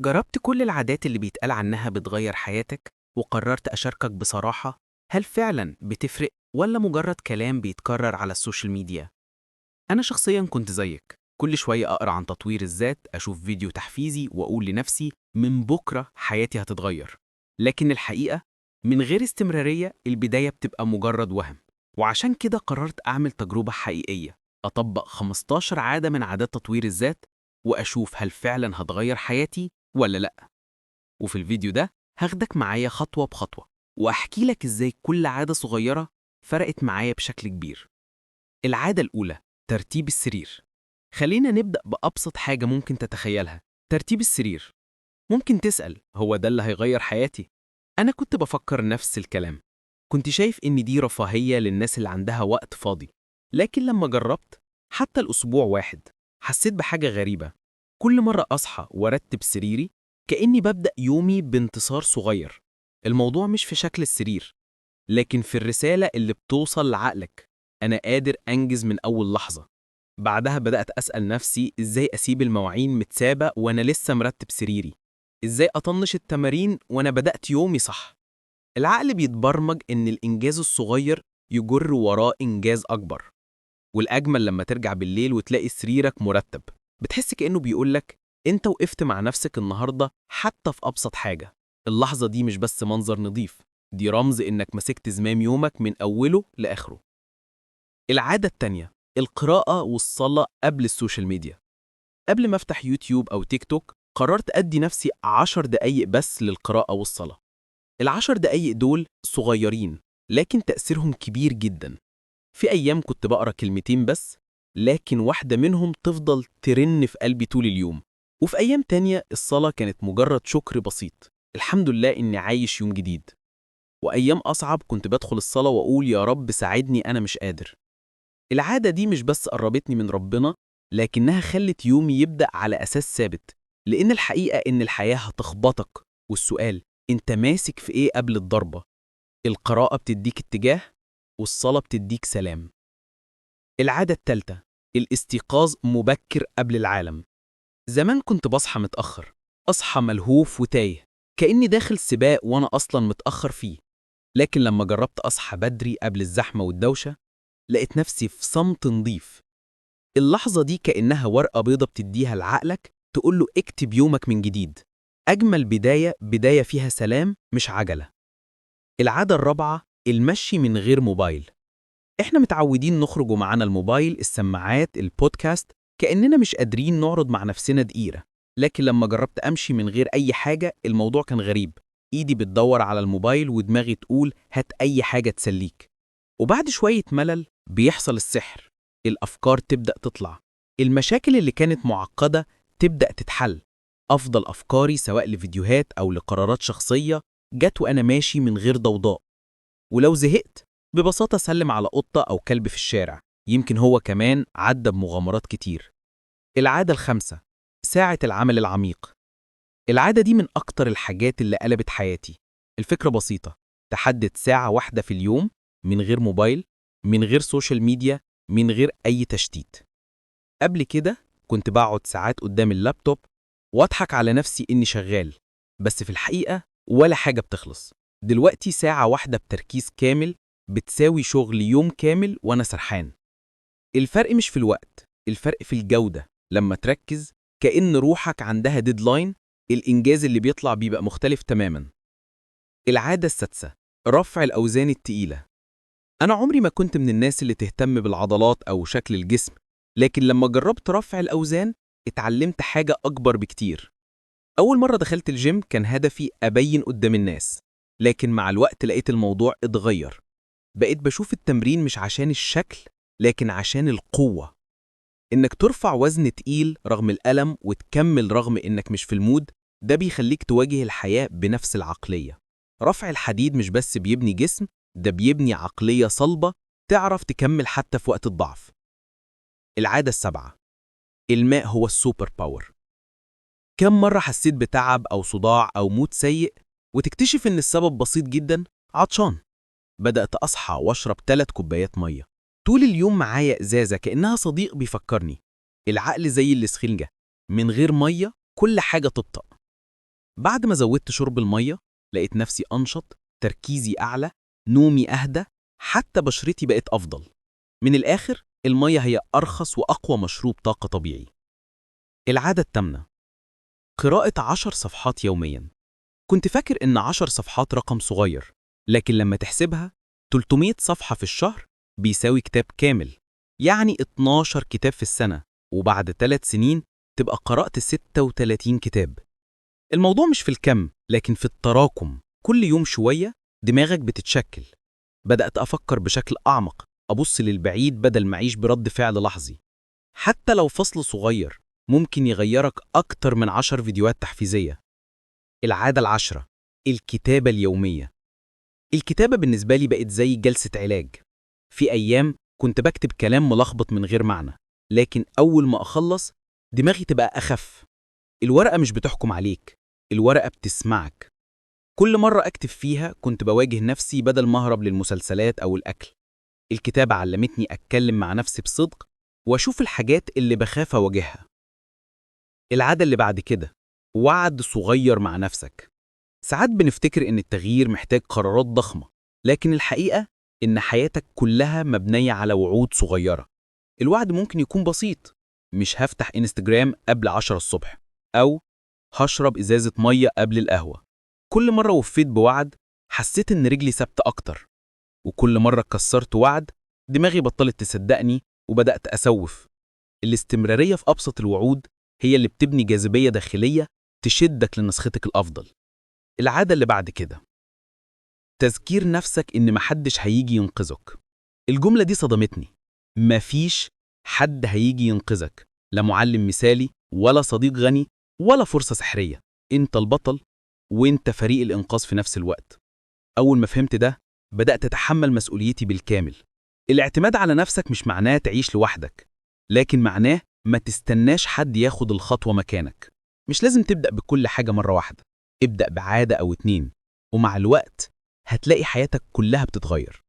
جربت كل العادات اللي بيتقال عنها بتغير حياتك، وقررت أشاركك بصراحة، هل فعلا بتفرق ولا مجرد كلام بيتكرر على ال social media؟ أنا شخصيا كنت زيك، كل شوية أقرأ عن تطوير الذات، أشوف فيديو تحفيزي وأقول لنفسي من بكرة حياتي هتتغير. لكن الحقيقة من غير استمرارية البداية بتبقى مجرد وهم. وعشان كده قررت أعمل تجربة حقيقية، أطبق 15 عادة من عادات تطوير الذات وأشوف هل فعلا هتغير حياتي ولا لأ. وفي الفيديو ده هاخدك معايا خطوة بخطوة وأحكي لك إزاي كل عادة صغيرة فرقت معايا بشكل كبير. العادة الأولى، ترتيب السرير. خلينا نبدأ بأبسط حاجة ممكن تتخيلها، ترتيب السرير. ممكن تسأل، هو ده اللي هيغير حياتي؟ أنا كنت بفكر نفس الكلام، كنت شايف إن دي رفاهية للناس اللي عندها وقت فاضي. لكن لما جربت حتى الأسبوع واحد حسيت بحاجة غريبة. كل مرة أصحى وأرتب سريري كأني ببدأ يومي بانتصار صغير. الموضوع مش في شكل السرير، لكن في الرسالة اللي بتوصل لعقلك، أنا قادر أنجز من أول لحظة. بعدها بدأت أسأل نفسي إزاي أسيب المواعين متسابة وأنا لسه مرتب سريري؟ إزاي أطنش التمارين وأنا بدأت يومي صح؟ العقل بيتبرمج إن الإنجاز الصغير يجر وراه إنجاز أكبر. والأجمل لما ترجع بالليل وتلاقي سريرك مرتب، بتحس كأنه بيقولك أنت وقفت مع نفسك النهاردة حتى في أبسط حاجة. اللحظة دي مش بس منظر نظيف، دي رمز إنك مسكت زمام يومك من أوله لآخره. العادة التانية، القراءة والصلاة قبل ال social media. قبل ما أفتح يوتيوب أو تيك توك قررت أدي نفسي 10 دقايق بس للقراءة والصلاة. ال10 دقايق دول صغيرين لكن تأثيرهم كبير جدا. في أيام كنت بقرأ كلمتين بس، لكن واحدة منهم تفضل ترن في قلبي طول اليوم. وفي أيام تانية الصلاة كانت مجرد شكر بسيط، الحمد لله إني عايش يوم جديد. وأيام أصعب كنت بدخل الصلاة وأقول يا رب ساعدني أنا مش قادر. العادة دي مش بس قربتني من ربنا، لكنها خلت يومي يبدأ على أساس ثابت. لأن الحقيقة إن الحياة هتخبطك، والسؤال أنت ماسك في إيه قبل الضربة؟ القراءة بتديك اتجاه، والصلاة بتديك سلام. العادة الثالثة، الاستيقاظ مبكر قبل العالم. زمان كنت بصحى متأخر، أصحى ملهوف وتايه، كأني داخل سباق وأنا أصلاً متأخر فيه. لكن لما جربت أصحى بدري قبل الزحمة والدوشة، لقيت نفسي في صمت نظيف. اللحظة دي كأنها ورقة بيضة بتديها لعقلك تقول له اكتب يومك من جديد. أجمل بداية، بداية فيها سلام مش عجلة. العادة الرابعة، المشي من غير موبايل. إحنا متعودين نخرج ومعانا الموبايل، السماعات، البودكاست، كأننا مش قادرين نعرض مع نفسنا دقيقة. لكن لما جربت أمشي من غير أي حاجة الموضوع كان غريب. إيدي بتدور على الموبايل ودماغي تقول هات أي حاجة تسليك. وبعد شوية ملل بيحصل السحر، الأفكار تبدأ تطلع، المشاكل اللي كانت معقدة تبدأ تتحل. أفضل أفكاري سواء لفيديوهات أو لقرارات شخصية جت وأنا ماشي من غير ضوضاء. ولو زهقت ببساطة سلم على قطة أو كلب في الشارع، يمكن هو كمان عدى بمغامرات كتير. العادة الخامسة، ساعة العمل العميق. العادة دي من أكتر الحاجات اللي قلبت حياتي. الفكرة بسيطة، تحدد ساعة واحدة في اليوم من غير موبايل، من غير social media، من غير أي تشتيت. قبل كده كنت بقعد ساعات قدام اللابتوب وأضحك على نفسي إني شغال، بس في الحقيقة ولا حاجة بتخلص. دلوقتي ساعة واحدة بتركيز كامل بتساوي شغل يوم كامل وأنا سرحان. الفرق مش في الوقت، الفرق في الجودة. لما تركز كأن روحك عندها deadline، الإنجاز اللي بيطلع بيبقى مختلف تماما. العادة السادسة، رفع الأوزان التقيلة. أنا عمري ما كنت من الناس اللي تهتم بالعضلات أو شكل الجسم، لكن لما جربت رفع الأوزان اتعلمت حاجة أكبر بكتير. أول مرة دخلت الجيم كان هدفي أبين قدام الناس، لكن مع الوقت لقيت الموضوع اتغير. بقيت بشوف التمرين مش عشان الشكل، لكن عشان القوة. إنك ترفع وزن تقيل رغم الألم وتكمل رغم إنك مش في ال mood، ده بيخليك تواجه الحياة بنفس العقلية. رفع الحديد مش بس بيبني جسم، ده بيبني عقلية صلبة تعرف تكمل حتى في وقت الضعف. العادة السابعة، الماء هو ال super power. كم مرة حسيت بتعب أو صداع أو mood سيء وتكتشف إن السبب بسيط جدا، عطشان؟ بدأت أصحى وأشرب 3 كوبايات مية طول اليوم، معايا إزازة كأنها صديق بيفكرني. العقل زي الإسفنجة، من غير مية كل حاجة تبطأ. بعد ما زودت شرب المية لقيت نفسي أنشط، تركيزي أعلى، نومي أهدى، حتى بشرتي بقت أفضل. من الآخر، المية هي أرخص وأقوى مشروب طاقة طبيعي. العادة الثامنة: قراءة 10 صفحات يومياً. كنت فاكر إن 10 صفحات رقم صغير، لكن لما تحسبها 300 صفحة في الشهر بيساوي كتاب كامل، يعني 12 كتاب في السنة، وبعد 3 سنين تبقى قرأت 36 كتاب. الموضوع مش في الكم، لكن في التراكم. كل يوم شوية دماغك بتتشكل. بدأت أفكر بشكل أعمق، أبص للبعيد بدل ما أعيش برد فعل لحظي. حتى لو فصل صغير ممكن يغيرك أكتر من 10 فيديوهات تحفيزية. العادة العاشرة: الكتابة اليومية. الكتابة بالنسبة لي بقت زي جلسة علاج. في أيام كنت بكتب كلام ملخبط من غير معنى، لكن أول ما أخلص دماغي تبقى أخف. الورقة مش بتحكم عليك، الورقة بتسمعك. كل مرة أكتب فيها كنت بواجه نفسي بدل ما أهرب للمسلسلات أو الأكل. الكتابة علمتني أتكلم مع نفسي بصدق وأشوف الحاجات اللي بخاف أواجهها. العادة اللي بعد كده: وعد صغير مع نفسك. ساعات بنفتكر إن التغيير محتاج قرارات ضخمة، لكن الحقيقة إن حياتك كلها مبنية على وعود صغيرة. الوعد ممكن يكون بسيط: مش هفتح انستجرام قبل 10 الصبح، أو هشرب إزازة مية قبل القهوة. كل مرة وفيت بوعد حسيت إن رجلي ثابتة أكتر، وكل مرة كسرت وعد دماغي بطلت تصدقني وبدأت أسوف. الاستمرارية في أبسط الوعود هي اللي بتبني جاذبية داخلية تشدك لنسختك الأفضل. العادة اللي بعد كده: تذكير نفسك إن محدش هيجي ينقذك. الجملة دي صدمتني. مفيش حد هيجي ينقذك، لا معلم مثالي ولا صديق غني ولا فرصة سحرية. انت البطل وانت فريق الإنقاذ في نفس الوقت. أول ما فهمت ده بدأت أتحمل مسؤوليتي بالكامل. الاعتماد على نفسك مش معناه تعيش لوحدك، لكن معناه ما تستناش حد ياخد الخطوة مكانك. مش لازم تبدأ بكل حاجة مرة واحدة، ابدأ بعادة أو 2، ومع الوقت هتلاقي حياتك كلها بتتغير.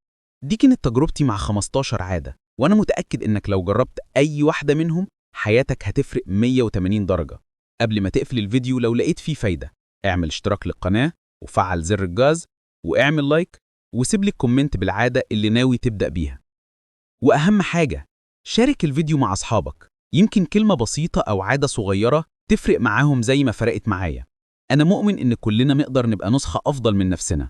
دي كانت تجربتي مع 15 عادة، وأنا متأكد إنك لو جربت أي واحدة منهم حياتك هتفرق 180 درجة. قبل ما تقفل الفيديو لو لقيت فيه فايدة، اعمل اشتراك للقناة وفعل زر الجرس واعمل like وسيب لي comment بالعادة اللي ناوي تبدأ بيها. وأهم حاجة، شارك الفيديو مع أصحابك، يمكن كلمة بسيطة أو عادة صغيرة تفرق معاهم زي ما فرقت معايا. أنا مؤمن إن كلنا نقدر نبقى نسخة أفضل من نفسنا.